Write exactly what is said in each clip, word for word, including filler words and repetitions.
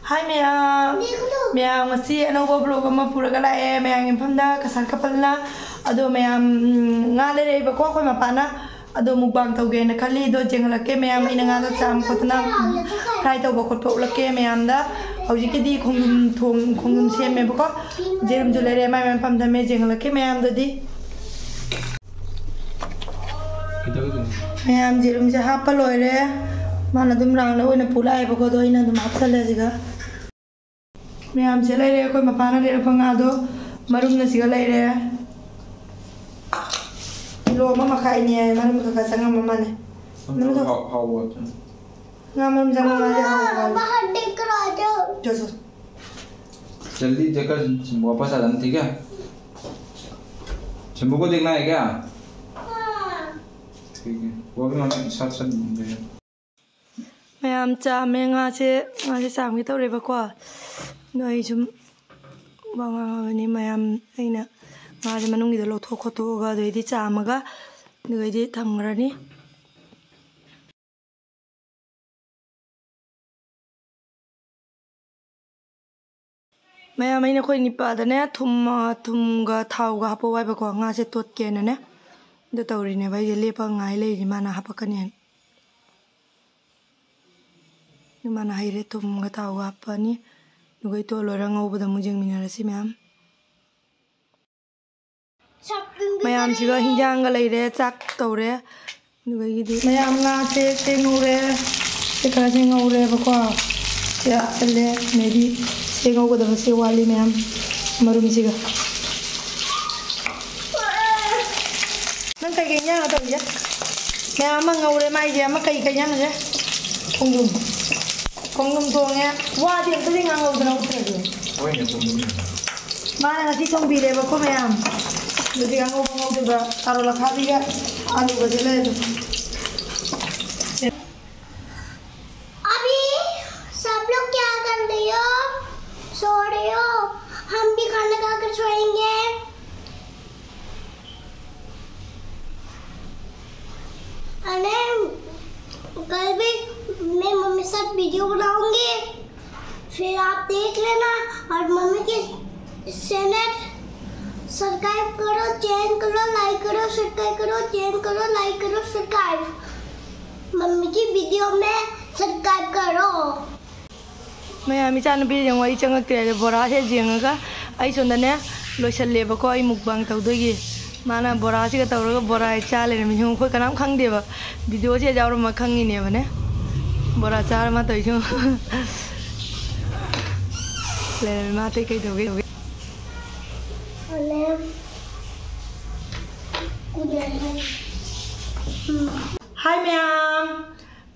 ꯍꯥꯏ ꯃꯌꯥꯝ, ꯃꯌꯥꯝ ꯉꯁꯤ ꯑꯅꯧꯕ ꯕ꯭ꯂꯣꯒ ꯑꯃ ꯄꯨꯔꯒ ꯂꯥꯛꯑꯦ ꯃꯌꯥꯝꯒꯤ ꯃꯐꯝꯗ, ꯀꯁꯥꯔ ꯀꯄꯜꯅ꯫ ꯑꯗꯣ ꯃꯌꯥꯝ, ꯎꯝ, ꯉꯥ ꯂꯩꯔꯛꯏꯕꯀꯣ ꯑꯩꯈꯣꯏ ꯃꯄꯥꯅ꯫ ꯑꯗꯣ ꯃꯨꯛꯕꯥꯡ ꯇꯧꯒꯦꯅ ꯈꯜꯂꯤ꯫ ꯑꯗꯣ ꯌꯦꯡꯍꯜꯂꯛꯀꯦ ꯃꯌꯥꯝ, ꯑꯩꯅ ꯉꯥꯗꯣ ꯆꯥꯝ ꯈꯣꯠꯇꯅ, ꯎꯝ, ꯐ꯭ꯔꯥꯏ ꯇꯧꯕ ꯈꯣꯠꯄ ꯎꯠꯂꯛꯀꯦ ꯃꯌꯥꯝꯗ꯫ ꯍꯧꯖꯤꯛꯀꯤꯗꯤ ꯈꯣꯡꯗ꯭ꯔꯨꯝ ꯊꯣꯡ, ꯈꯣꯡꯗ꯭ꯔꯨꯝ ꯁꯦꯝꯃꯦꯕꯀꯣ꯫ ꯌꯦꯔꯨꯝꯁꯨ ꯂꯩꯔꯦ, ꯃꯥꯏ ꯃꯥꯏ ꯃꯐꯝ ꯊꯝꯃꯦ, ꯌꯦꯡꯍꯜꯂꯛꯀꯦ ꯃꯌꯥꯝꯗꯗꯤ꯫ ꯀꯩꯗꯧꯗꯣꯏꯅꯣ? ꯃꯌꯥꯝ ꯌꯦꯔꯨꯝꯁꯦ ꯍꯥꯞꯄ ꯂꯣꯏꯔꯦ꯫ ꯃꯥꯅ ꯑꯗꯨꯝ ꯔꯥꯎꯟꯗ ꯑꯣꯏꯅ ꯄꯨ ꯂꯥꯛꯑꯦꯕꯀꯣ, ꯑꯗꯣ ꯑꯩꯅ ꯑꯗꯨꯝ ꯍꯥꯞꯆꯜꯂꯦ ꯁꯤꯒ꯫ ꯃꯌꯥꯝꯁꯦ ꯂꯩꯔꯦ, ꯑꯩꯈꯣꯏ ꯃꯄꯥꯅ ꯂꯩꯔꯛꯄ ꯉꯥꯗꯣ꯫ ꯃꯔꯨꯝꯅ ꯁꯤꯒ ꯂꯩꯔꯦ꯫ ꯀꯤꯂꯣ ꯑꯃ ꯃꯈꯥꯏꯅꯦ ꯍꯥꯏ, ꯃꯔꯨꯝ ꯈꯔ ꯈꯔ ꯆꯪꯉꯝꯕ ꯃꯥꯜꯂꯦ꯫ ꯑꯗꯨ ꯃꯔꯨꯝꯗꯣ ꯍꯥꯎ-, ꯍꯥꯎꯕ꯫ ꯉꯥ ꯃꯔꯨꯝ ꯆꯪꯕ ꯉꯥꯁꯦ ꯍꯥꯎꯕ ꯃꯥꯜꯂꯦ꯫ बाहर देख कर आ जाओ। ꯆꯣ, ꯆꯣ꯫ जल्दी देखकर वापस आ जाना, ठीक है? शंभू को देखना है क्या? ठीक है, वो भी हमें साथ साथ घूम रहे हैं। ꯃꯌꯥꯝ ꯆꯥꯝꯃꯦ ꯉꯥꯁꯦ, ꯉꯥꯁꯦ ꯆꯥꯝꯒꯦ ꯇꯧꯔꯦꯕꯀꯣ꯫ ꯑꯗꯣ ꯑꯩ ꯁꯨꯝ ꯋꯥ ꯉꯥꯡꯉꯕꯅꯤ ꯃꯌꯥꯝ, ꯑꯩꯅ ꯉꯥꯁꯦ ꯃꯅꯨꯡꯒꯤꯗꯣ ꯂꯧꯊꯣꯛ ꯈꯣꯠꯇꯣꯛꯑꯒ ꯑꯗꯨꯗꯩꯗꯤ ꯆꯥꯝꯃꯒ ꯑꯗꯨꯗꯩꯗꯤ ꯊꯝꯈ꯭ꯔꯅꯤ꯫ ꯃꯌꯥꯝ, ꯑꯩꯅ ꯑꯩꯈꯣꯏ ꯅꯤꯄꯥꯗꯅꯦ ꯊꯨꯝ, ꯑ, ꯊꯨꯝꯒ ꯊꯥꯎꯒ ꯍꯥꯞꯄꯛꯑꯣ ꯍꯥꯏꯕꯀꯣ, ꯉꯥꯁꯦ ꯇꯣꯠꯀꯦꯅꯅꯦ꯫ ꯑꯗꯨ ꯇꯧꯔꯤꯅꯦꯕ, ꯑꯩꯁꯦ ꯂꯦꯞꯄꯒ ꯉꯥꯏ ꯂꯩꯔꯤꯅꯤ ꯃꯥꯅ ꯍꯥꯞꯄꯛꯀꯅꯦꯅ꯫ ꯑꯗꯨ ꯃꯥꯅ ꯍꯩꯔꯦ, ꯊꯨꯝꯒ ꯊꯥꯎꯒ ꯍꯥꯞꯄꯅꯤ꯫ ꯑꯗꯨꯒ ꯑꯩ ꯇꯣꯠ ꯂꯣꯏꯔ ꯉꯧꯕꯗ ꯑꯃꯨꯛ ꯌꯦꯡꯃꯤꯟꯅꯔꯁꯤ ꯃꯌꯥꯝ꯫ ꯃꯌꯥꯝꯁꯤꯒ ꯍꯤꯟꯖꯥꯡꯒ ꯂꯩꯔꯦ, ꯆꯥꯛ ꯇꯧꯔꯦ꯫ ꯑꯗꯨꯗꯒꯤꯗꯤ ꯃꯌꯥꯝ ꯉꯥꯁꯦ ꯁꯦ ꯉꯧꯔꯦ꯫ ꯁꯤ ꯈꯔꯁꯦ ꯉꯧꯔꯦꯕꯀꯣ꯫ ꯁꯤ ꯍꯥꯞꯆꯜꯂꯦ꯫ ꯑꯗꯩꯗꯤ ꯁꯤ ꯉꯧꯒꯗꯕꯁꯦ ꯋꯥꯠꯂꯤ ꯃꯌꯥꯝ꯫ ꯃꯔꯨꯝꯁꯤꯒ꯫ ꯅꯪ ꯀꯩꯀꯩ ꯏꯟꯖꯥꯡꯅꯣ ꯇꯧꯔꯤꯁꯦ? ꯃꯌꯥꯝ ꯑꯃ ꯉꯧꯔꯦ ꯃꯥꯏꯁꯦ꯫ ꯑꯃ ꯀꯩ, ꯀꯩ ꯏꯟꯖꯥꯡꯅꯣꯁꯦ? ꯈꯣꯡꯗ꯭ꯔꯨꯝ꯫ ꯈꯣꯡꯗ꯭ꯔꯨꯝ ꯊꯣꯡꯉꯦ꯫ ꯋꯥꯗꯤ ꯑꯝꯇꯗꯤ ꯉꯥꯡꯍꯧꯗꯅ ꯎꯠꯇ꯭ꯔꯗꯤ꯫ ꯍꯣꯏꯅꯦ, ꯈꯣꯡꯗ꯭ꯔꯨꯝ꯫ ꯃꯥꯅ ꯉꯁꯤ ꯊꯣꯡꯕꯤꯔꯦꯕꯀꯣ ꯃꯌꯥꯝ꯫ ꯑꯗꯨꯗꯤ ꯑꯉꯧꯕ ꯉꯧꯗꯕ ꯀꯥꯔꯣꯠ ꯑꯈꯥꯕꯤꯒ ꯑꯂꯨꯒꯁꯦ ꯂꯩ ꯑꯗꯨꯝ꯫ अभी सब लोग क्या कर रही हो? सो रही हो? हम भी खाना खा कर सोएंगे। अरे, कल भी मैं मम्मी साथ वीडियो बनाऊंगी। फिर आप देख लेना और मम्मी के चैनल सब्सक्राइब करो, चैन करो, लाइक करो, सब्सक्राइब करो, चैन करो, लाइक करो, सब्सक्राइब। मम्मी की वीडियो में सब्सक्राइब करो। ꯃꯌꯥꯝ, ꯏꯆꯥꯅꯨꯄꯤ ꯌꯦꯡꯉꯣ, ꯑꯩ ꯆꯪꯉꯛꯇ꯭ꯔꯦ꯫ ꯑꯗꯣ ꯕꯣꯔꯥꯁꯦ ꯌꯦꯡꯉꯒ ꯑꯩ ꯁꯣꯝꯗꯅꯦ ꯂꯣꯏꯁꯜꯂꯦꯕꯀꯣ, ꯑꯩ ꯃꯨꯛꯕꯥꯡ ꯇꯧꯗꯣꯏꯒꯤ꯫ ꯃꯥꯅ ꯕꯣꯔꯥꯁꯤꯒ ꯇꯧꯔꯒ ꯕꯣꯔꯥ ꯆꯥ ꯂꯩꯔꯝꯃꯤ꯫ ꯌꯦꯡꯉꯣ, ꯑꯩꯈꯣꯏ ꯀꯅꯥꯝ ꯈꯪꯗꯦꯕ, ꯚꯤꯗꯤꯑꯣꯁꯦ ꯌꯥꯎꯔꯝꯃ ꯈꯪꯉꯤꯅꯦꯕꯅꯦ꯫ ꯕꯣꯔꯥ ꯆꯥꯔ ꯃꯥ ꯇꯧꯔꯤꯁꯦ ꯌꯦꯡꯉꯣ꯫ ꯂꯩꯔꯝꯃꯤ, ꯃꯥ ꯑꯇꯩ ꯀꯩ ꯇꯧꯒꯦ ꯇꯧꯒꯦ꯫ ꯍꯥꯏ ꯃꯌꯥꯝ,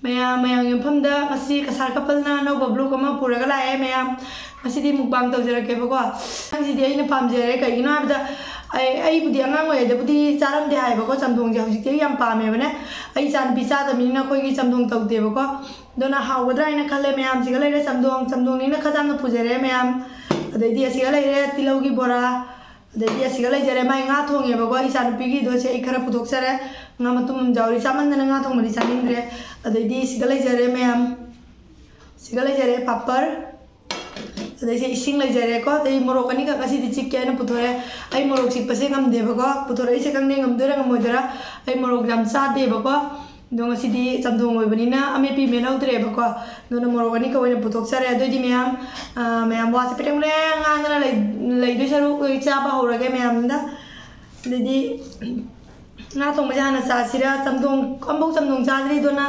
ꯃꯌꯥꯝ, ꯃꯌꯥꯝꯒꯤ ꯃꯐꯝꯗ ꯉꯁꯤ ꯀꯁꯥꯔ ꯀꯄꯜꯅ ꯑꯅꯧꯕ ꯕ꯭ꯂꯣꯒ ꯑꯃ ꯄꯨꯔꯒ ꯂꯥꯛꯑꯦ ꯃꯌꯥꯝ꯫ ꯉꯁꯤꯗꯤ ꯃꯨꯛꯕꯥꯡ ꯇꯧꯖꯔꯛꯀꯦꯕꯀꯣ꯫ ꯉꯁꯤꯗꯤ ꯑꯩꯅ ꯄꯥꯝꯖꯔꯦ, ꯀꯩꯒꯤꯅꯣ ꯍꯥꯏꯕꯗ ꯑꯩ, ꯑꯩꯕꯨꯗꯤ ꯑꯉꯥꯡ ꯑꯣꯏꯔꯤꯉꯩꯗꯕꯨꯗꯤ ꯆꯥꯔꯝꯗꯦ ꯍꯥꯏꯕꯀꯣ ꯆꯝꯊꯣꯡꯁꯦ, ꯍꯧꯖꯤꯛꯇꯤ ꯑꯩ ꯌꯥꯝ ꯄꯥꯝꯃꯦꯕꯅꯦ꯫ ꯑꯩ ꯏꯆꯥꯅꯨꯄꯤ ꯆꯥꯗꯕꯅꯤꯅ ꯑꯩꯈꯣꯏꯒꯤ ꯆꯝꯊꯣꯡ ꯇꯧꯗꯦꯕꯀꯣ꯫ ꯑꯗꯨꯅ ꯍꯥꯎꯒꯗ꯭ꯔꯥ ꯍꯥꯏꯅ ꯈꯜꯂꯦ ꯃꯌꯥꯝ꯫ ꯁꯤꯒ ꯂꯩꯔꯦ ꯆꯝꯊꯣꯡ, ꯆꯝꯊꯣꯡꯅꯤꯅ ꯈꯔ ꯌꯥꯝꯅ ꯄꯨꯖꯔꯦ ꯃꯌꯥꯝ꯫ ꯑꯗꯩꯗꯤ ꯑꯁꯤꯒ ꯂꯩꯔꯦ ꯇꯤꯜꯍꯧꯒꯤ ꯕꯣꯔꯥ, ꯑꯗꯩꯗꯤ ꯑꯁꯤꯒ ꯂꯩꯖꯔꯦ ꯃꯥꯏ ꯉꯥ ꯊꯣꯡꯉꯦꯕꯀꯣ꯫ ꯏꯆꯥꯅꯨꯄꯤꯒꯤꯗꯣ ꯁꯤ ꯑꯩ ꯈꯔ ꯄꯨꯊꯣꯛꯆꯔꯦ꯫ ꯉꯥ ꯃꯇꯨꯝ ꯑꯃ ꯌꯥꯎꯔꯤ, ꯆꯥꯃꯟꯗꯅ ꯉꯥ ꯊꯣꯡꯕꯗꯤ ꯆꯥꯅꯤꯡꯗ꯭ꯔꯦ꯫ ꯑꯗꯩꯗꯤ ꯁꯤꯒ ꯂꯩꯖꯔꯦ ꯃꯌꯥꯝ, ꯁꯤꯒ ꯂꯩꯖꯔꯦ ꯄꯥꯄꯔ, ꯑꯗꯩꯁꯦ ꯏꯁꯤꯡ ꯂꯩꯖꯔꯦꯀꯣ꯫ ꯑꯗꯩ ꯃꯣꯔꯣꯛ ꯑꯅꯤꯈꯛ ꯉꯁꯤꯗꯤ ꯆꯤꯛꯀꯦ ꯍꯥꯏꯅ ꯄꯨꯊꯣꯔꯛꯑꯦ꯫ ꯑꯩ ꯃꯣꯔꯣꯛ ꯆꯤꯛꯄꯁꯦ ꯉꯝꯗꯦꯕꯀꯣ꯫ ꯄꯨꯊꯣꯔꯛꯏꯁꯦ ꯈꯪꯗꯦ ꯉꯝꯗꯣꯏꯔꯥ ꯉꯝꯃꯣꯏꯗꯣꯏꯔꯥ꯫ ꯑꯩ ꯃꯣꯔꯣꯛ ꯌꯥꯝ ꯆꯥꯗꯦꯕꯀꯣ꯫ ꯑꯗꯣ ꯉꯁꯤꯗꯤ ꯆꯝꯊꯣꯡ ꯑꯣꯏꯕꯅꯤꯅ ꯑꯃꯦꯠꯄꯤ ꯃꯦꯠꯍꯧꯗ꯭ꯔꯦꯕꯀꯣ꯫ ꯑꯗꯨꯅ ꯃꯣꯔꯣꯛ ꯑꯅꯤꯈꯛ ꯑꯣꯏꯅ ꯄꯨꯊꯣꯛꯆꯔꯦ꯫ ꯑꯗꯨꯑꯣꯏꯗꯤ ꯃꯌꯥꯝ, ꯑ, ꯃꯌꯥꯝ ꯋꯥꯁꯦ ꯄꯦꯇꯦꯡ ꯄꯦꯇꯦꯡ ꯉꯥꯡꯗꯅ ꯂꯩ-, ꯂꯩꯗꯣꯏ ꯁꯔꯨꯛ ꯑꯩ ꯆꯥꯕ ꯍꯧꯔꯒꯦ ꯃꯌꯥꯝꯗ꯫ ꯑꯗꯩꯗꯤ ꯉꯥ ꯊꯣꯡꯕꯁꯦ ꯍꯥꯟꯅ ꯆꯥꯁꯤꯔꯥ? ꯆꯝꯊꯣꯡ, ꯑꯃꯐꯥꯎ ꯆꯝꯊꯣꯡ ꯆꯥꯗ꯭ꯔꯤ꯫ ꯑꯗꯨꯅ,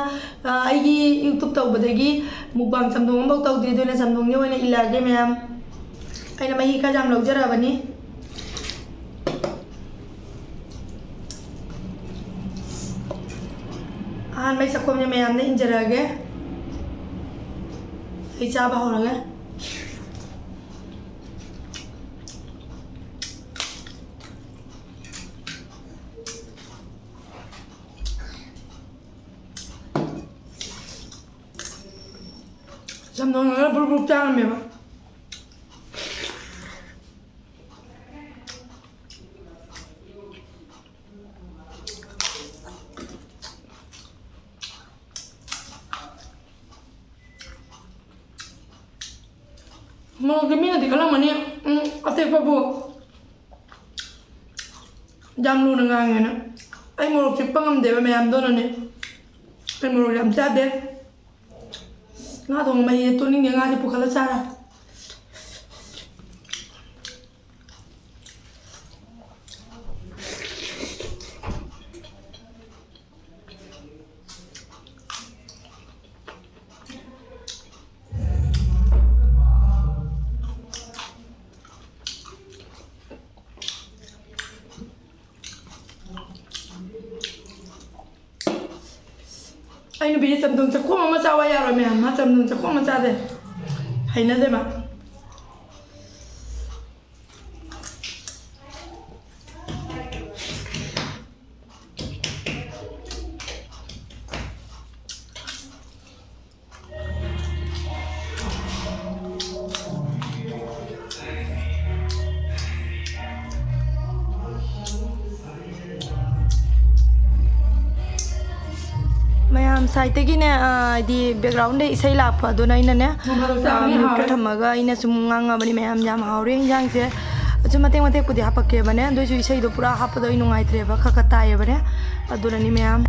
ꯑ, ꯑꯩꯒꯤ YouTube ꯇꯧꯕꯗꯒꯤ ꯃꯨꯛꯕꯥꯡ ꯆꯝꯊꯣꯡ ꯑꯃꯐꯥꯎ ꯇꯧꯗ꯭ꯔꯤ꯫ ꯑꯗꯨꯅ ꯆꯝꯊꯣꯡꯁꯦ ꯑꯣꯏꯅ ꯏꯜꯂꯛꯑꯒꯦ ꯃꯌꯥꯝ꯫ ꯑꯩꯅ ꯃꯍꯤ ꯈꯔ ꯌꯥꯝ ꯂꯧꯖꯔꯕꯅꯤ꯫ ꯑꯍꯥꯟꯕꯩ ꯆꯥꯛꯈꯣꯝꯁꯦ ꯃꯌꯥꯝꯗ ꯏꯟꯖꯔꯛꯑꯒꯦ꯫ ꯑꯩ ꯆꯥꯕ ꯍꯧꯔꯒꯦ꯫ ꯆꯝꯊꯣꯡꯅ ꯈꯔ ꯕ꯭ꯔꯨꯛ ꯕ꯭ꯔꯨꯛ ꯆꯥꯔꯝꯃꯦꯕ꯫ ꯃꯣꯔꯣꯛꯁꯦ ꯃꯤꯅꯗꯤ ꯈꯜꯂꯝꯃꯅꯤ, ꯎꯝ, ꯑꯇꯦꯛꯄꯕꯨ ꯌꯥꯝ ꯂꯨꯅ ꯉꯥꯡꯉꯦꯅ꯫ ꯑꯩ ꯃꯣꯔꯣꯛ ꯆꯤꯛꯄ ꯉꯝꯗꯦꯕ ꯃꯌꯥꯝꯗꯧꯅꯅꯦ꯫ ꯑꯩ ꯃꯣꯔꯣꯛ ꯌꯥꯝ ꯆꯥꯗꯦ꯫ ꯉꯥ ꯊꯣꯡꯕ ꯃꯍꯤꯁꯦ ꯇꯣꯠꯅꯤꯡꯗꯦ, ꯉꯥꯁꯦ ꯄꯨꯈꯠꯂ ꯆꯥꯔꯦ꯫ ꯑꯩ ꯅꯨꯄꯤꯁꯦ ꯆꯝꯊꯣꯡ ꯆꯥꯛꯈꯣꯝ ꯑꯃ ꯆꯥꯎ ꯍꯥꯏ ꯌꯥꯔꯣꯏ ꯃꯌꯥꯝ, ꯃꯥ ꯆꯝꯊꯣꯡ ꯆꯥꯛꯈꯣꯝ ꯑꯃ ꯆꯥꯗꯦ, ꯍꯩꯅꯗꯦ ꯃꯥ꯫ ꯃꯌꯥꯝ ꯁꯥꯏꯠꯇꯒꯤꯅꯦ, ꯑ, ꯍꯥꯏꯗꯤ background ꯗ ꯏꯁꯩ ꯂꯥꯛꯄ, ꯑꯗꯨꯅ ꯑꯩꯅꯅꯦ, ꯅꯣꯡ ꯐꯥꯗꯣꯛ ꯑ, ꯆꯥꯕꯅꯤ, mute ꯇ ꯍꯥꯎꯋꯦ꯫ ꯊꯝꯃꯒ ꯑꯩꯅ ꯁꯨꯝ ꯉꯥꯡꯉꯕꯅꯤ꯫ ꯃꯌꯥꯝ, ꯌꯥꯝ ꯍꯥꯎꯔꯦ ꯍꯤꯟꯖꯥꯡꯁꯦ꯫ ꯑꯆꯨꯝ ꯃꯇꯦꯛ ꯃꯇꯦꯛꯄꯨꯗꯤ ꯍꯥꯄꯛꯀꯦꯕꯅꯦ, ꯑꯗꯨꯏꯁꯨ ꯏꯁꯩꯗꯣ ꯄꯨꯔꯥ ꯍꯥꯞꯄꯗꯣ ꯑꯩ ꯅꯨꯡꯉꯥꯏꯇ꯭ꯔꯦꯕ, ꯈꯔ ꯈꯔ ꯇꯥꯏꯌꯦꯕꯅꯦ꯫ ꯑꯗꯨꯅꯅꯤ ꯃꯌꯥꯝ꯫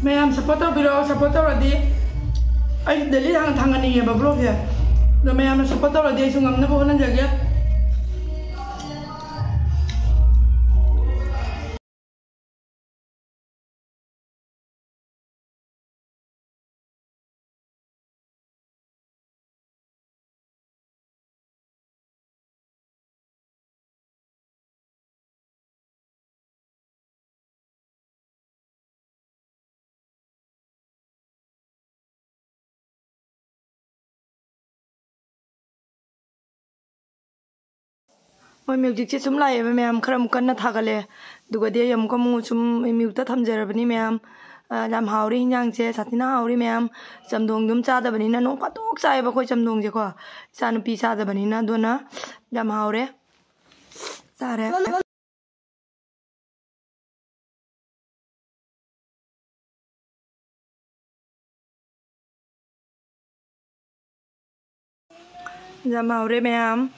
ꯃꯌꯥꯝ support ꯇꯧꯕꯤꯔꯛꯑꯣ, support ꯇꯧꯔꯗꯤ ꯑꯩ daily ꯊꯥꯡ-, ꯊꯥꯡꯒꯠꯅꯤꯡꯉꯦꯕ vlog ꯁꯦ꯫ ꯑꯗꯣ ꯃꯌꯥꯝꯅ support ꯇꯧꯔꯗꯤ ꯑꯩꯁꯨ ꯉꯝꯅꯕ ꯍꯣꯠꯅꯖꯒꯦ꯫ ꯍꯣꯏ, music ꯁꯦ ꯁꯨꯝ ꯂꯥꯛꯑꯦꯕ ꯃꯌꯥꯝ, ꯈꯔ ꯑꯃꯨꯛ ꯀꯟꯅ ꯊꯥꯒꯠꯂꯦ꯫ ꯑꯗꯨꯒꯗꯤ ꯑꯩ ꯑꯃꯨꯛꯀ ꯑꯃꯨꯛ ꯁꯨꯝ mute ꯇ ꯊꯝꯖꯔꯕꯅꯤ ꯃꯌꯥꯝ꯫ ꯑ, ꯌꯥꯝ ꯍꯥꯎꯔꯤ ꯍꯤꯟꯖꯥꯡꯁꯦ, ꯁꯥꯊꯤꯅ ꯍꯥꯎꯔꯤ ꯃꯌꯥꯝ꯫ ꯆꯝꯊꯣꯡꯗꯨꯝ ꯆꯥꯗꯕꯅꯤꯅ, ꯅꯣꯡ ꯐꯥꯗꯣꯛ ꯆꯥꯏꯌꯦꯕ ꯑꯩꯈꯣꯏ ꯆꯝꯊꯣꯡꯁꯦꯀꯣ꯫ ꯏꯆꯥꯅꯨꯄꯤ ꯆꯥꯗꯕꯅꯤꯅ, ꯑꯗꯨꯅ ꯌꯥꯝ ꯍꯥꯎꯔꯦ꯫ ꯆꯥꯔꯦ꯫ ꯌꯥꯝ ꯍꯥꯎꯔꯦ ꯃꯌꯥꯝ꯫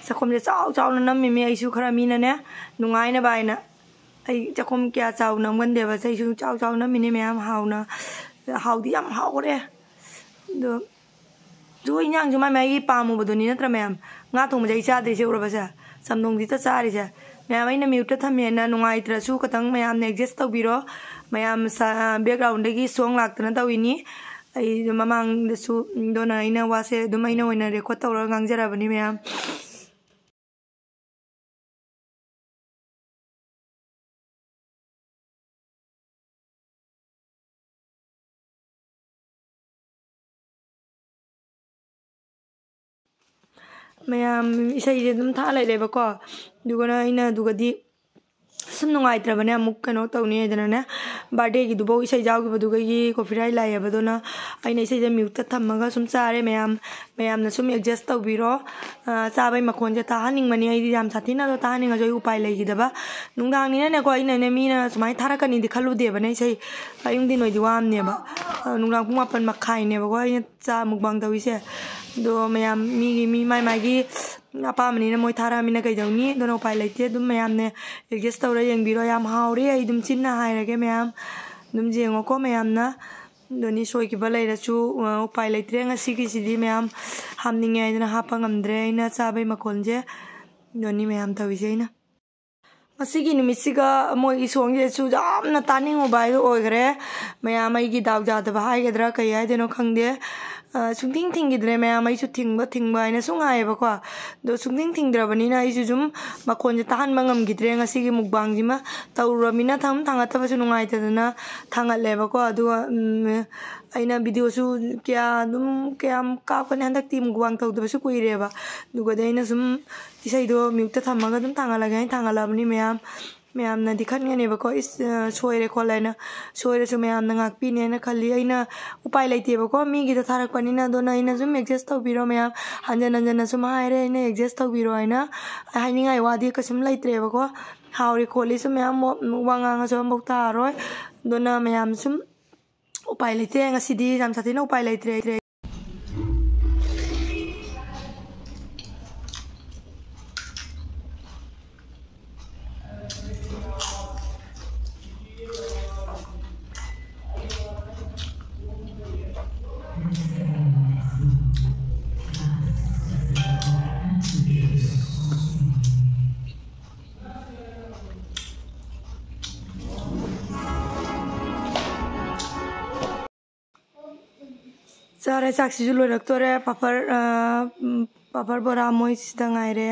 ꯆꯥꯛꯈꯨꯝꯁꯦ ꯆꯥꯎ ꯆꯥꯎꯅ ꯅꯝꯃꯤꯃꯤ꯫ ꯑꯩꯁꯨ ꯈꯔ ꯃꯤꯅꯅꯦ ꯅꯨꯡꯉꯥꯏꯅꯕ ꯍꯥꯏꯅ꯫ ꯑꯩ ꯆꯥꯛꯈꯨꯝ ꯀꯌꯥ ꯆꯥꯎ ꯅꯝꯒꯟꯗꯦꯕ꯫ ꯑꯩꯁꯨ ꯆꯥꯎ ꯆꯥꯎ ꯅꯝꯃꯤꯅꯦ ꯃꯌꯥꯝ꯫ ꯍꯥꯎꯅ, ꯍꯥꯎꯗꯤ ꯌꯥꯝ ꯍꯥꯎꯈ꯭ꯔꯦ꯫ ꯑꯗꯣ ꯑꯗꯨ ꯏꯟꯖꯥꯡꯁꯨ ꯃꯥꯏ ꯃꯥꯏꯒꯤ ꯄꯥꯝꯃꯨꯕꯗꯨꯅꯤ ꯅꯠꯇ꯭ꯔꯥ ꯃꯌꯥꯝ? ꯉꯥ ꯊꯣꯡꯕꯁꯦ ꯑꯩ ꯆꯥꯗ꯭ꯔꯤꯁꯦ ꯎꯔꯕꯁꯦ? ꯆꯝꯊꯣꯡꯁꯤꯗ ꯆꯥꯔꯤꯁꯦ꯫ ꯃꯌꯥꯝ, ꯑꯩꯅ mute ꯊꯝꯃꯦꯅ ꯅꯨꯡꯉꯥꯏꯇ꯭ꯔꯁꯨ ꯈꯤꯇꯪ ꯃꯌꯥꯝꯅ adjust ꯇꯧꯕꯤꯔꯣ꯫ ꯃꯌꯥꯝ ꯁ-, background ꯗꯒꯤ song ꯂꯥꯛꯇꯅ ꯇꯧꯔꯤꯅꯤ꯫ ꯑꯩ ꯃꯃꯥꯡꯗꯁꯨ, ꯑꯗꯨꯅ ꯑꯩꯅ ꯋꯥꯁꯦ ꯑꯗꯨꯝ ꯑꯩꯅ ꯑꯣꯏꯅ record ꯇꯧꯔꯒ ꯉꯥꯡꯖꯔꯕꯅꯤ ꯃꯌꯥꯝ꯫ ꯃꯌꯥꯝ, ꯏꯁꯩꯁꯦ ꯑꯗꯨꯝ ꯊꯥ ꯂꯩꯔꯦꯕꯀꯣ꯫ ꯑꯗꯨꯒꯅ ꯑꯩꯅ ꯑꯗꯨꯒꯗꯤ ꯁꯨꯝ ꯅꯨꯡꯉꯥꯏꯇ꯭ꯔꯕꯅꯦ, ꯑꯃꯨꯛ ꯀꯩꯅꯣ ꯇꯧꯅꯤ ꯍꯥꯏꯗꯅꯅꯦ, birthday ꯒꯤꯗꯨꯐꯥꯎ ꯏꯁꯩ ꯌꯥꯎꯈꯤꯕꯗꯨꯒꯤ copyright ꯂꯥꯛꯑꯦꯕ꯫ ꯑꯗꯨꯅ ꯑꯩꯅ ꯏꯁꯩꯁꯦ mute ꯇ ꯊꯝꯃꯒ ꯁꯨꯝ ꯆꯥꯔꯦ ꯃꯌꯥꯝ꯫ ꯃꯌꯥꯝꯅ ꯁꯨꯝ adjust ꯇꯧꯕꯤꯔꯣ꯫ ꯑ, ꯆꯥꯕꯩ ꯃꯈꯣꯟꯁꯦ ꯇꯥꯍꯟꯅꯤꯡꯕꯅꯤ ꯑꯩꯗꯤ, ꯌꯥꯝ ꯁꯥꯊꯤꯅ ꯑꯗꯣ ꯇꯥꯍꯟꯅꯤꯡꯉꯁꯨ ꯑꯩ ꯎꯄꯥꯏ ꯂꯩꯈꯤꯗꯕ꯫ ꯅꯨꯡꯗꯥꯡꯅꯤꯅꯅꯦꯀꯣ, ꯑꯩꯅꯅꯦ ꯃꯤꯅ ꯁꯨꯃꯥꯏꯅ ꯊꯥꯔꯛꯀꯅꯤꯗꯤ ꯈꯜꯂꯨꯗꯦꯕꯅꯦ ꯏꯁꯩ꯫ ꯑꯌꯨꯛꯗꯤ ꯅꯣꯏꯗꯤ ꯋꯥꯔꯝꯅꯦꯕ꯫ ꯑ, ꯅꯨꯡꯗꯥꯡ ꯄꯨꯡ ꯃꯥꯄꯟ ꯃꯈꯥꯏꯅꯦꯕꯀꯣ ꯑꯩꯅ ꯆꯥ mukbang ꯇꯧꯔꯤꯁꯦ꯫ ꯑꯗꯣ ꯃꯌꯥꯝ ꯃꯤꯒꯤ ꯃꯤ ꯃꯥꯏ ꯃꯥꯏꯒꯤ ꯑꯄꯥꯝꯕꯅꯤꯅ ꯃꯣꯏ ꯊꯥꯔꯛꯑꯃꯤꯅ ꯀꯩꯗꯧꯅꯤ? ꯑꯗꯨꯅ ꯎꯄꯥꯏ ꯂꯩꯇꯦ꯫ ꯑꯗꯨꯝ ꯃꯌꯥꯝꯅ adjust ꯇꯧꯔ ꯌꯦꯡꯕꯤꯔꯣ꯫ ꯌꯥꯝ ꯍꯥꯎꯔꯦ, ꯑꯩ ꯑꯗꯨꯝ ꯆꯤꯟꯅ ꯍꯥꯏꯔꯒꯦ ꯃꯌꯥꯝ꯫ ꯑꯗꯨꯝ ꯌꯦꯡꯉꯣꯀꯣ ꯃꯌꯥꯝꯅ꯫ ꯑꯗꯨꯅꯤ ꯁꯣꯏꯈꯤꯕ ꯂꯩꯔꯁꯨ, ꯑ, ꯎꯄꯥꯏ ꯂꯩꯇ꯭ꯔꯦ꯫ ꯉꯁꯤꯒꯤꯁꯤꯗꯤ ꯃꯌꯥꯝ ꯍꯥꯞꯅꯤꯡꯉꯦ ꯍꯥꯏꯗꯅ ꯍꯥꯞꯄ ꯉꯝꯗ꯭ꯔꯦ ꯑꯩꯅ ꯆꯥꯕꯩ ꯃꯈꯣꯜꯁꯦ꯫ ꯑꯗꯨꯅꯤ ꯃꯌꯥꯝ ꯇꯧꯔꯤꯁꯦ ꯑꯩꯅ꯫ ꯉꯁꯤꯒꯤ ꯅꯨꯃꯤꯠꯁꯤꯒ ꯃꯣꯏꯒꯤ song ꯁꯤꯁꯨ ꯌꯥꯝꯅ ꯇꯥꯅꯤꯡꯉꯨꯕ ꯍꯥꯏꯗꯣ ꯑꯣꯏꯈ꯭ꯔꯦ꯫ ꯃꯌꯥꯝ ꯑꯩꯒꯤ ꯗꯥꯎ ꯌꯥꯗꯕ ꯍꯥꯏꯒꯗ꯭ꯔꯥ ꯀꯩ ꯍꯥꯏꯗꯣꯏꯅꯣ ꯈꯪꯗꯦ꯫ ꯑ, ꯁꯨꯡꯊꯤꯡ ꯊꯤꯡꯈꯤꯗ꯭ꯔꯦ ꯃꯌꯥꯝ꯫ ꯑꯩꯁꯨ ꯊꯤꯡꯕ ꯊꯤꯡꯕ ꯍꯥꯏꯅ ꯁꯨꯝ ꯉꯥꯏꯌꯦꯕꯀꯣ꯫ ꯑꯗꯣ ꯁꯨꯡꯊꯤꯡ ꯊꯤꯡꯗ꯭ꯔꯕꯅꯤꯅ ꯑꯩꯁꯨ ꯁꯨꯝ ꯃꯈꯣꯟꯁꯦ ꯇꯥꯍꯟꯕ ꯉꯝꯈꯤꯗ꯭ꯔꯦ ꯉꯁꯤꯒꯤ mukbang ꯁꯤꯃ꯫ ꯇꯧꯔꯨꯔꯃꯤꯅ ꯊꯝ ꯊꯥꯡꯒꯠꯇꯕꯁꯨ ꯅꯨꯡꯉꯥꯏꯇꯗꯅ ꯊꯥꯡꯒꯠꯂꯦꯕꯀꯣ꯫ ꯑꯗꯨꯒ, ꯎꯝ, ꯑꯩꯅ video ꯁꯨ ꯀꯌꯥ ꯑꯗꯨꯝ ꯀꯌꯥꯝ ꯀꯥꯞꯀꯅꯤ, ꯍꯟꯗꯛꯇꯤ mukbang ꯇꯧꯗꯕꯁꯨ ꯀꯨꯏꯔꯦꯕ꯫ ꯑꯗꯨꯒꯗꯤ ꯑꯩꯅ ꯁꯨꯝ ꯏꯁꯩꯗꯣ mute ꯊꯝꯃꯒ ꯑꯗꯨꯝ ꯊꯥꯡꯒꯠꯂꯒꯦ ꯍꯥꯏꯅ ꯊꯥꯡꯒꯠꯂꯕꯅꯤ ꯃꯌꯥꯝ꯫ ꯃꯌꯥꯝꯅꯗꯤ ꯈꯟꯒꯅꯦꯕꯀꯣ, "ꯏꯁ, ꯑ, ꯁꯣꯏꯔꯦ ꯈꯣꯠꯂꯦꯅ"꯫ ꯁꯣꯏꯔꯁꯨ ꯃꯌꯥꯝꯅ ꯉꯥꯛꯄꯤꯅꯦꯅ ꯈꯜꯂꯤ꯫ ꯑꯩꯅ ꯎꯄꯥꯏ ꯂꯩꯇꯦꯕꯀꯣ, ꯃꯤꯒꯤꯗ ꯊꯥꯔꯛꯄꯅꯤꯅ꯫ ꯑꯗꯨꯅ ꯑꯩꯅ ꯁꯨꯝ adjust ꯇꯧꯕꯤꯔꯣ ꯃꯌꯥꯝ꯫ ꯍꯟꯖꯟ ꯍꯟꯖꯟꯅ ꯁꯨꯝ ꯍꯥꯏꯔꯦ ꯑꯩꯅ adjust ꯇꯧꯕꯤꯔꯣ ꯍꯥꯏꯅ꯫ ꯍꯥꯏꯅꯤꯡꯉꯥꯏ ꯋꯥꯗꯤ ꯀꯩꯁꯨꯝ ꯂꯩꯇ꯭ꯔꯦꯕꯀꯣ꯫ ꯍꯥꯎꯔꯤ ꯈꯣꯠꯂꯤꯁꯨ ꯃꯌꯥꯝ ꯋꯥ-, ꯋꯥ ꯉꯥꯡꯉꯁꯨ ꯑꯃꯐꯥꯎ ꯇꯥꯔꯣꯏ꯫ ꯑꯗꯨꯅ ꯃꯌꯥꯝ ꯁꯨꯝ ꯎꯄꯥꯏ ꯂꯩꯇꯦ, ꯉꯁꯤꯗꯤ ꯌꯥꯝ ꯁꯥꯊꯤꯅ ꯎꯄꯥꯏ ꯂꯩꯇ꯭ꯔꯦ꯫ ꯆꯥꯔꯦ, ꯆꯥꯛꯁꯤꯁꯨ ꯂꯣꯏꯔꯛꯇꯣꯔꯦ꯫ ꯄꯥꯐꯔ, ꯑ, ꯎꯝ, ꯄꯥꯐꯔ ꯕꯣꯔꯥ ꯃꯣꯏꯁꯤꯗ ꯉꯥꯏꯔꯦ꯫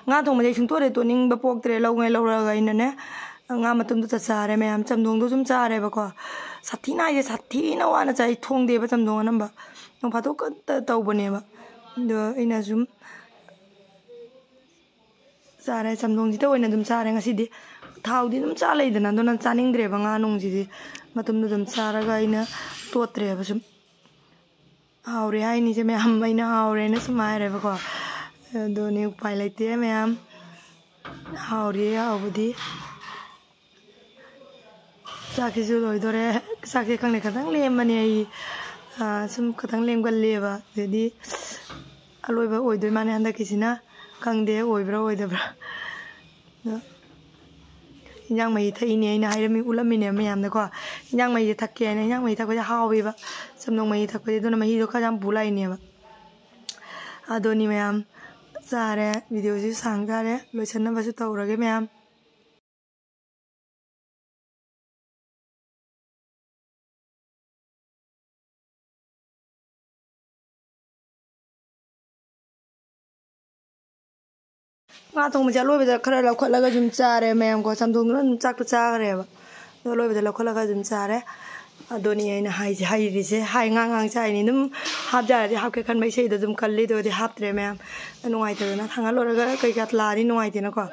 ꯉꯥ ꯊꯣꯡꯕꯗꯤ ꯑꯩ ꯁꯨꯡꯇꯣꯠ ꯍꯦꯛ ꯇꯣꯠꯅꯤꯡꯕ ꯄꯣꯛꯇ꯭ꯔꯦ꯫ ꯂꯧꯉꯩ ꯂꯧꯔꯛꯑꯒ ꯑꯩꯅꯅꯦ, ꯉꯥ ꯃꯇꯨꯝꯗꯨꯇ ꯆꯥꯔꯦ ꯃꯌꯥꯝ꯫ ꯆꯝꯊꯣꯡꯗꯣ ꯁꯨꯝ ꯆꯥꯔꯦꯕꯀꯣ꯫ ꯁꯥꯊꯤꯅ ꯍꯥꯏꯁꯦ, ꯁꯥꯊꯤꯅ ꯋꯥꯅ ꯆꯥꯏ꯫ ꯊꯣꯡꯗꯦꯕ ꯆꯝꯊꯣꯡ ꯑꯅꯝꯕ꯫ ꯅꯣꯡ ꯐꯥꯗꯣꯛ ꯈꯛꯇ ꯇꯧꯕꯅꯦꯕ꯫ ꯑꯗꯣ ꯑꯩꯅ ꯁꯨꯝ ꯆꯥꯔꯦ꯫ ꯆꯝꯊꯣꯡꯁꯤꯗ ꯑꯣꯏꯅ ꯑꯗꯨꯝ ꯆꯥꯔꯦ ꯉꯁꯤꯗꯤ꯫ ꯊꯥꯎꯗꯤ ꯑꯗꯨꯝ ꯆꯥ ꯂꯩꯗꯅ, ꯑꯗꯨꯅ ꯆꯥꯅꯤꯡꯗ꯭ꯔꯦꯕ ꯉꯥ ꯅꯨꯡꯁꯤꯗꯤ꯫ ꯃꯇꯨꯝꯗꯣ ꯑꯗꯨꯝ ꯆꯥꯔꯒ ꯑꯩꯅ ꯇꯣꯠꯇ꯭ꯔꯦꯕ ꯁꯨꯝ꯫ ꯍꯥꯎꯔꯦ ꯍꯥꯏꯅꯤꯁꯦ ꯃꯌꯥꯝ, ꯑꯩꯅ ꯍꯥꯎꯔꯦꯅ ꯁꯨꯝ ꯍꯥꯏꯔꯦꯕꯀꯣ꯫ ꯑꯗꯨꯅꯤ, ꯎꯄꯥꯏ ꯂꯩꯇꯦ ꯃꯌꯥꯝ꯫ ꯍꯥꯎꯔꯤ ꯍꯥꯎꯕꯗꯤ꯫ ꯆꯥꯛꯁꯤꯁꯨ ꯂꯣꯏꯗꯣꯔꯦ꯫ ꯆꯥꯛꯁꯦ ꯈꯪꯗꯦ, ꯈꯤꯇꯪ ꯂꯦꯝꯕꯅꯦ ꯑꯩ꯫ ꯑꯥ, ꯁꯨꯝ ꯈꯤꯇꯪ ꯂꯦꯝꯒꯜꯂꯦꯕ꯫ ꯑꯗꯩꯗꯤ ꯑꯂꯣꯏꯕ ꯑꯣꯏꯗꯣꯏ ꯃꯥꯅꯦ ꯍꯟꯗꯛꯀꯤꯁꯤꯅ꯫ ꯈꯪꯗꯦ ꯑꯣꯏꯕ꯭ꯔꯥ ꯑꯣꯏꯗꯕ꯭ꯔꯥ꯫ ꯑꯗꯣ ꯏꯟꯖꯥꯡ ꯃꯍꯤ ꯊꯛꯏꯅꯦ ꯑꯩꯅ ꯍꯥꯏꯔꯝꯃꯤ, ꯎꯠꯂꯝꯃꯤꯅꯦ ꯃꯌꯥꯝꯗꯀꯣ꯫ ꯏꯟꯖꯥꯡ ꯃꯍꯤꯁꯦ ꯊꯛꯀꯦ ꯍꯥꯏꯅ, ꯏꯟꯖꯥꯡ ꯃꯍꯤ ꯊꯛꯄꯁꯦ ꯍꯥꯎꯋꯦꯕ꯫ ꯆꯝꯊꯣꯡ ꯃꯍꯤ ꯊꯛꯄꯁꯦ, ꯑꯗꯨꯅ ꯃꯍꯤꯗꯣ ꯈꯔ ꯌꯥꯝ ꯄꯨ ꯂꯥꯛꯏꯅꯦꯕ꯫ ꯑꯗꯨꯅꯤ ꯃꯌꯥꯝ, ꯆꯥꯔꯦ꯫ ꯚꯤꯗꯤꯑꯣꯁꯤꯁꯨ ꯁꯥꯡ ꯇꯥꯔꯦ, ꯂꯣꯏꯁꯟꯅꯕꯁꯨ ꯇꯧꯔꯒꯦ ꯃꯌꯥꯝ꯫ ꯉꯥ ꯊꯣꯡꯕꯁꯦ ꯑꯂꯣꯏꯕꯗ ꯈꯔ ꯂꯧꯈꯠꯂꯒ ꯑꯗꯨꯝ ꯆꯥꯔꯦ ꯃꯌꯥꯝꯀꯣ꯫ ꯆꯝꯊꯣꯡꯗꯨꯅ ꯑꯗꯨꯝ ꯆꯥꯛꯇꯣ ꯆꯥꯈ꯭ꯔꯦꯕ꯫ ꯑꯗꯣ ꯑꯂꯣꯏꯕꯗ ꯂꯧꯈꯠꯂꯒ ꯑꯗꯨꯝ ꯆꯥꯔꯦ꯫ ꯑꯗꯨꯅꯤ ꯑꯩꯅ ꯍꯥꯏꯁꯦ, ꯍꯩꯔꯤꯁꯦ꯫ ꯍꯥꯏ ꯉꯥꯡ ꯉꯥꯡ ꯆꯥꯏꯅꯤ꯫ ꯑꯗꯨꯝ ꯍꯥꯞ ꯌꯥꯔꯗꯤ ꯍꯥꯞꯀꯦ ꯈꯟꯕ ꯏꯁꯩꯗꯣ ꯑꯗꯨꯝ ꯀꯜꯂꯤ, ꯑꯗꯨꯒꯗꯤ ꯍꯥꯞꯇ꯭ꯔꯦ ꯃꯌꯥꯝ꯫ ꯅꯨꯡꯉꯥꯏꯇꯗꯅ ꯊꯥꯡꯒꯠꯂꯨꯔꯒ ꯀꯩꯀꯥ ꯂꯥꯛꯑꯗꯤ ꯅꯨꯡꯉꯥꯏꯇꯦꯅꯀꯣ꯫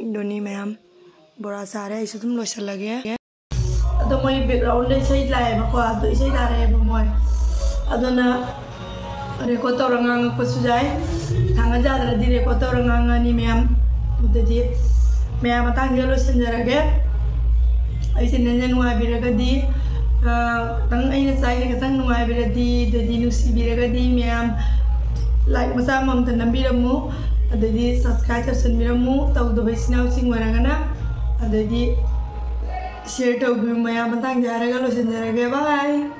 ꯑꯗꯨꯅꯤ ꯃꯌꯥꯝ, ꯕꯣꯔꯥ ꯆꯥꯔꯦ, ꯑꯩꯁꯨ ꯑꯗꯨꯝ ꯂꯣꯏꯁꯤꯜꯂꯒꯦ꯫ ꯑꯗꯣ ꯃꯣꯏ background ꯗ ꯏꯁꯩ ꯂꯥꯛꯑꯦꯕꯀꯣ, ꯑꯗꯣ ꯏꯁꯩ ꯊꯥꯔꯛꯑꯦꯕ ꯃꯣꯏ꯫ ꯑꯗꯨꯅ record ꯇꯧꯔ ꯉꯥꯡꯉꯛꯄꯁꯨ ꯌꯥꯏ꯫ ꯊꯥꯡꯒꯠ ꯌꯥꯗ꯭ꯔꯗꯤ record ꯇꯧꯔ ꯉꯥꯡꯉꯅꯤ ꯃꯌꯥꯝ꯫ ꯑꯗꯨꯗꯤ ꯃꯌꯥꯝ, ꯃꯇꯥꯡꯁꯤꯗ ꯂꯣꯏꯁꯤꯟꯖꯔꯒꯦ꯫ ꯑꯩ channel ꯁꯦ ꯅꯨꯡꯉꯥꯏꯕꯤꯔꯒꯗꯤ, ꯑ, ꯈꯤꯇꯪ ꯑꯩꯅ ꯆꯥꯏꯁꯦ ꯈꯤꯇꯪ ꯅꯨꯡꯉꯥꯏꯕꯤꯔꯗꯤ, ꯑꯗꯨꯗꯤ ꯅꯨꯡꯁꯤꯕꯤꯔꯒꯗꯤ ꯃꯌꯥꯝ like ꯃꯆꯥ ꯑꯃꯃꯝꯇ ꯅꯝꯕꯤꯔꯝꯃꯨ꯫ ꯑꯗꯩꯗꯤ subscribe ꯇꯧꯁꯟꯕꯤꯔꯝꯃꯨ, ꯇꯧꯗꯕ ꯏꯆꯤꯟ ꯏꯅꯥꯎꯁꯤꯡ ꯑꯣꯏꯔꯒꯅ꯫ ꯑꯗꯩꯗꯤ share ꯇꯧꯕꯤꯌꯨ ꯃꯌꯥꯝ꯫ ꯃꯇꯥꯡꯁꯤꯗ ꯍꯥꯏꯔꯒ ꯂꯣꯏꯁꯤꯟꯖꯔꯒꯦ꯫ Bye꯫